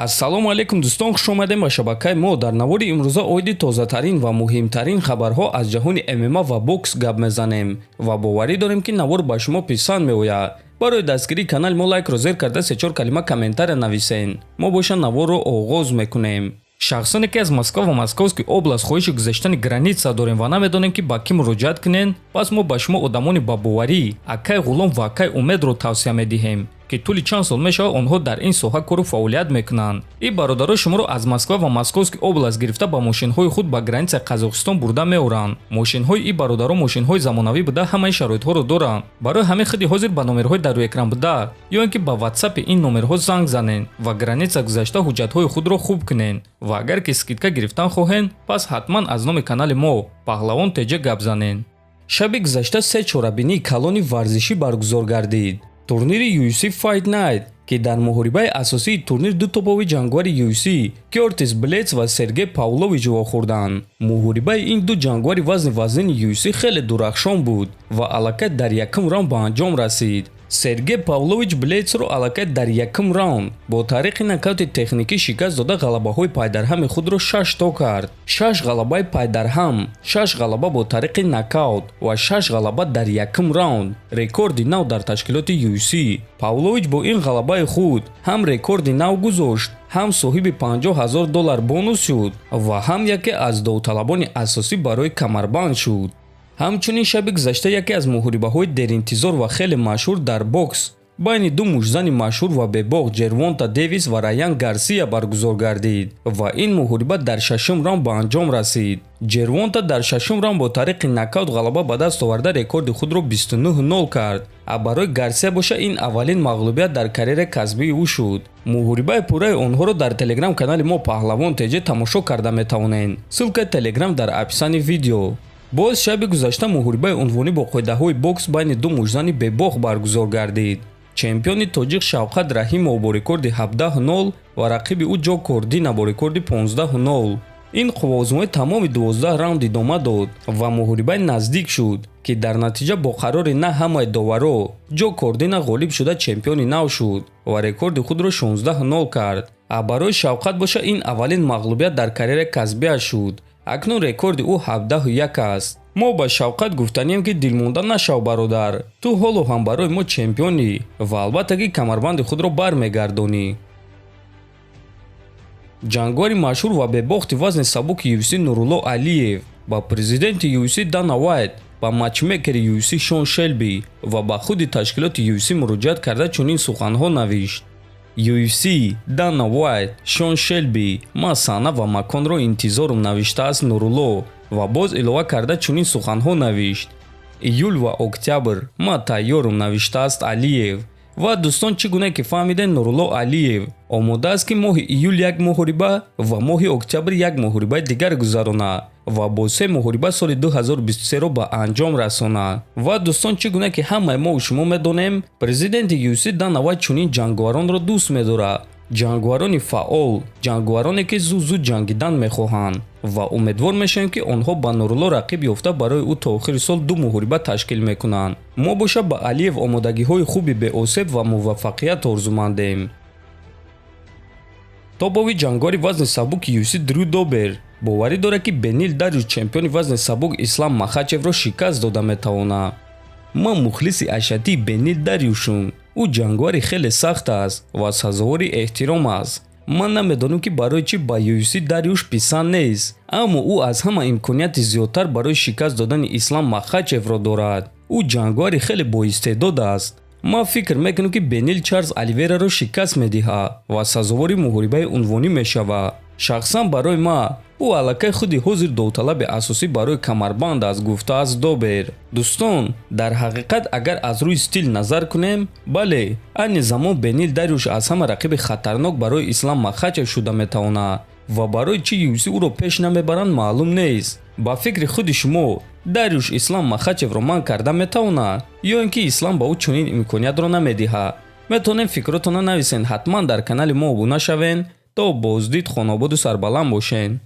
Ассалому алайкум, дӯстон, хуш омадем ба шабакаи мо. Дар навори имрӯза оиди тозатарин ва муҳимтарин хабарҳо аз ҷаҳони ММА ва бокс гап мезанем ва боварӣ дорем, ки навор ба шумо писанд меояд. Барои дастгирии канали мо лайкро зер карда, сечор калима комментария нависен. Мо боша наворро оғоз мекунем. Шахсоне, ки аз Москва ва Московский область хоҳиши гузаштани граница дорем ва намедонем, ки ба кӣ муроҷиат кунем, пас мо ба шумо одамони ба боварӣ, акай Ғулом ва акай Умедро тавсия медиҳем, ки тӯли чанд сол мешавад, онҳо дар ин соҳа кору фаъолият мекунанд. Ин бародаро шуморо аз Москва ва Московский область гирифта, ба мошинҳои худ ба границаи Қазоқистон бурда меоранд. Мошинҳои ин бародаро мошинҳои замонавӣ буда, ҳамаи шароитҳоро доранд. Барои ҳамин худи ҳозир ба номерҳои дар рӯи экран буда ё ин ки ба ватсапи ин номерҳо занг занед ва граница гузашта, ҳуҷҷатҳои худро хуб кунед. Ва агар ки скидка гирифтан хоҳед, пас ҳатман аз номи канали мо Паҳлавон ТЖ гап занед. Шаби гузашта се чорабинии калони варзишӣ баргузор гардид. Турнири UFC Fight Night, ки дар муҳорибаи асосии турнир ду топови ҷангвари UFC Кёртис Блейдс ва Сергей Павлович вохӯрданд. Муҳорибаи ин ду ҷангвари вазни вазнини UFC хеле дурахшон буд ва аллакай дар якум раунд ба анҷом расид. Сергей Павлович Блейдсро аллакай дар якум раунд бо тариқи нокаути техникӣ шикаст дода, ғалабаҳои пайдарҳами худро шаш то кард. Шаш ғалабаи пайдарҳам, шаш ғалаба бо тариқи нокаут ва шаш ғалаба дар якум раунд, рекорди нав дар ташкилоти UFC. Павлович бо ин ғалабаи худ ҳам рекорди нав гузошт, ҳам соҳиби 50 ҳазор доллар бонус шуд ва ҳам яке аз довталабони асосӣ барои камарбанд шуд. Ҳамчунин шаби гузашта яке аз муҳорибаҳои деринтизор ва хеле машҳур дар бокс байни ду муштзани машҳур ва бебоқ Ҷервонта Дэвис ва Раян Гарсия баргузор гардид ва ин муҳориба дар шашум раунд ба анҷом расид. Ҷервонта дар шашум раунд бо тариқи нокаут ғалаба ба даст оварда, рекорди худро 29-0 кард. А барои Гарсия боша, ин аввалин мағлубият дар карьераи касбии ӯ шуд. Муҳорибаи пурраи онҳоро дар телеграм канали мо Паҳлавон ТЖ тамошо карда метавонед. Ссылкаи телеграм дар описании видео. Боз шаби гузашта муҳорибаи унвонӣ бо қоидаҳои бокс байни ду муштзани бебоқ баргузор гардид. Чемпиони тоҷик Шавқат Раҳимов бо рекорди 17-0 ва рақиби ӯ Ҷо Кордина бо рекорди 15-0. Ин қувваозмоӣ тамоми 12 раунд идома дод ва муҳорибаи наздик шуд, ки дар натиҷа бо қарори на ҳамаи доваро Ҷо Кордина ғолиб шуда, чемпиони нав шуд ва рекорди худро 16-0 кард. А барои Шавқат боша, ин аввалин мағлубият дар карьераи касбиаш шуд. Акнун рекорди ӯ 17-1 аст. Мо ба Шавқат гуфтанием, ки дилмонда нашав, бародар, ту ҳоло ҳам барои мо чемпионӣ ва албатта ки камарбанди худро бармегардонӣ. Ҷангвари машҳур ва бебохти вазни сабуки UFC Нурулло Алиев ба президенти UFC Дана Вайт, ба матчмекери UFC Шон Шелби ва ба худи ташкилоти UFC муроҷиат карда, чунин суханҳо навишт: «UFC, Дана Вайт, Шон Шелби, ман саҳна ва маконро интизорум», навиштааст Нурулло ва боз илова карда чунин суханҳо навишт: «Июл ва октябр, ман тайёрум», навиштааст Алиев. Ва дӯстон, чӣ гуна ки фаҳмидем, Нурулло Алиев омода аст, ки моҳи июл як муҳориба ва моҳи октябр як муҳорибаи дигар гузаронад ва бо се муҳориба соли 2023-ро ба анҷом расонад. Ва дӯстон, чӣ гуна ки ҳамаи мо шумо медонем, президенти UFC Дана Вайт чунин ҷанговаронро дӯст медорад: ҷанговарони фаъол, ҷанговароне, ки зуд зуд ҷангидан мехоҳанд. Ва умедвор мешавем, ки онҳо ба Нурулло рақиб ёфта, барои ӯ то охири сол ду муҳориба ташкил мекунанд. Мо боша ба Алиев омодагиҳои хуби беосеб ва муваффақият орзумандем. Топови ҷанговари вазни сабуки UFC Дрю Добер боварӣ дорад, ки Бенил Дарюш, чемпиони вазни сабук Ислам Махачевро шикаст дода метавонад. «Ман мухлиси ашаддии Бенил Дарюшум. Ӯ ҷанговари хеле сахт аст ва сазовори эҳтиром аст. Ман намедонам, ки барои чӣ ба UFC Дарюш писанд нест, аммо ӯ аз ҳама имконияти зиёдтар барои шикаст додани Ислам Махачевро дорад. Ӯ ҷанговари хеле боистеъдод аст. Ман фикр мекунам, ки Бенил Чарлз Оливераро шикаст медиҳад ва сазовори муҳорибаи унвонӣ мешавад. Шахсан барои ман ӯ аллакай худи ҳозир довталаби асосӣ барои камарбанд аст», гуфтааст Добер. Дӯстон, дар ҳақиқат, агар аз рӯи стил назар кунем, бале, айни замон Бенил Дарюш аз ҳама рақиби хатарнок барои Ислам Махачев шуда метавонад ва барои чӣ UFC ӯро пеш намебаранд, маълум нест. Ба фикри худи шумо, Дарюш Ислам Махачевро манъ карда метавонад ё ин ки Ислам ба ӯ чунин имкониятро намедиҳад? Метавонем фикротонро нависен. Ҳатман дар канали мо обуна шавен. То боздид, хонободу сарбаланд бошен.